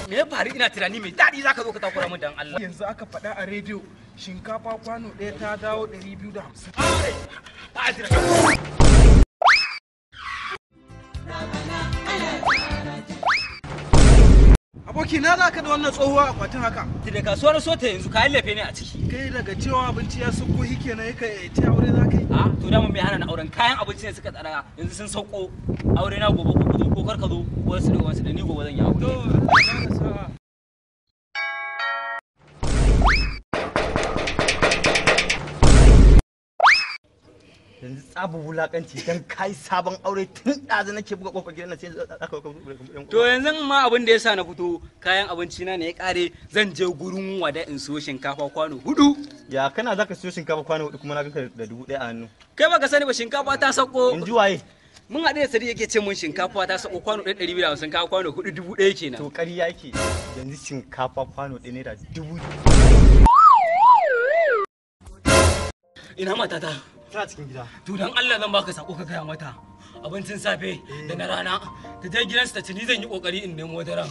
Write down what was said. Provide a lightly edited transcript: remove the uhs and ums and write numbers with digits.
Me ya faru? Ina tunani mai daɗi zaka zo ka takura min dan Allah. Yanzu aka faɗa a rediyo shinkafa kwano ɗaya ta dawo 250. Aboki na za ka da wannan tsohuwa akwatin haka. Da kasuwar sota yanzu kayan lefe ne a ciki. Kai daga cewa abinci ya sauko shi kenan ka ce aure za ka yi. A to dama mai hana na auren kayan abinci ne suka tsara yanzu sun sauko aure na gobe ko zo ko kar ka zo wasu da wasu da ni gobe zan yi aure. To Allah ya sa. Yanzu tsabu wulakanci dan kai sabon aure tun ɗazu nake buga kofar gidan nan sai aka. To yanzu ma abin da yasa na fito kayan abinci na ne ya kare, zan je gurin wada in siyo shinkafa kwano 4. Ya kana zaka siyo shinkafa kwano 4 kuma na ganka da 1000 a hannu? Kai baka sani ba shinkafa ta sako. In ji waye? Mun haɗu da Sadiq yake ce mun shinkafa ta sako kwano 250, kawo kwano 4 1000 kenan. To ƙarya yake, yanzu shinkafa kwano 1 naira 1000. Ina matata? Tana cikin gida. To dan Allah zan baka sako ka gaya mata. Abincin safe da na rana ta je gidansu ta ci, ni zan yi kokari in nemo daren.